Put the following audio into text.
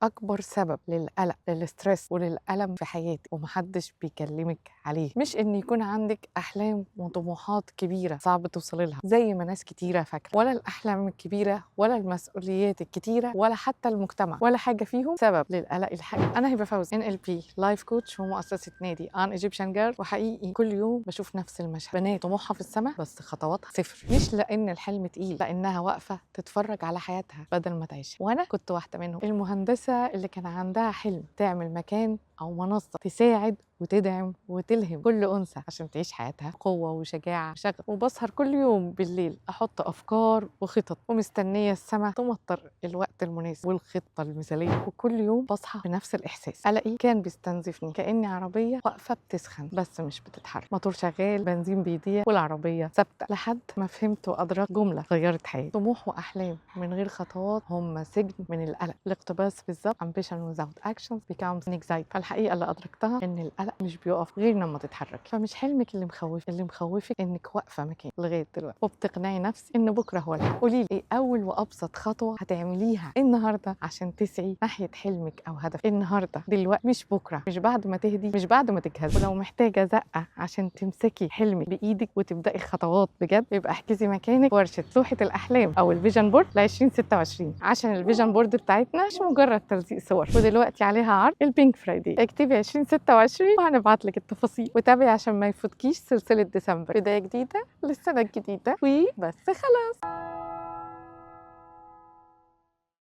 أكبر سبب للقلق، لل stress وللألم في حياتِك وما حدش بيكلمِك عليه، مش إن يكون عندِك أحلام وطموحات كبيرة صعب توصلي لها زي ما ناس كتيرة فاكرة، ولا الأحلام الكبيرة ولا المسؤوليات الكتيرة ولا حتى المجتمع ولا حاجة فيهم سبب للقلق الحقيقي. أنا هبة فوزي NLP life coach ومؤسسة نادي An Egyptian Girl، وحقيقي كل يوم بشوف نفس المشهد، بنات طموحها في السما بس خطواتها صفر، مش لأن الحلم تقيل، لأنها واقفة تتفرج على حياتها بدل ما تعيشها. وأنا كنت واحدة منهم، المهندسة اللي كان عندها حلم تعمل مكان أو منصة تساعد وتدعم وتلهم كل أنثى عشان تعيش حياتها قوة وشجاعة وشغف. وبسهر كل يوم بالليل أحط أفكار وخطط ومستنية السما تمطر الوقت المناسب والخطة المثالية، وكل يوم بصحى بنفس الإحساس، قلقي كان بيستنزفني كأني عربية واقفة بتسخن بس مش بتتحرك، موتور شغال، بنزين بيضيع، والعربية ثابتة. لحد ما فهمت وأدركت جملة غيرت حياتي: طموح وأحلام من غير خطوات هم سجن من القلق. الاقتباس بالظبط: ambition without actions becomes anxiety. فالحقيقة اللي أدركتها إن القلق مش بيقف غير لما تتحركي. فمش حلمك اللي مخوفك، اللي مخوفك إنك واقفة مكانك لغاية دلوقتي وبتقنعي نفسك إن بكرة هو الحل. قولي لي إيه أول وأبسط خطوة هتعمليها النهاردة عشان تسعي ناحية حلمك أو هدفك النهاردة دلوقتي، مش بكرة، مش بعد ما تهدي، مش بعد ما تجهزي. ولو محتاجة زقة عشان تمسكي حلمك بإيدك وتبدأي خطوات بجد، يبقى احجزي مكانك ورشة لوحة الأحلام أو ال vision board ل 2026، عشان ال vision board بتاعتنا مش مجرد تلزيق صور، ودلوقتي عليها عرض ال Pink Friday. اكتبي 2026 وهنبعت لك التفاصيل، وتابعي عشان ما يفوتكيش سلسلة ديسمبر، بداية جديدة للسنة الجديدة. وبس خلاص.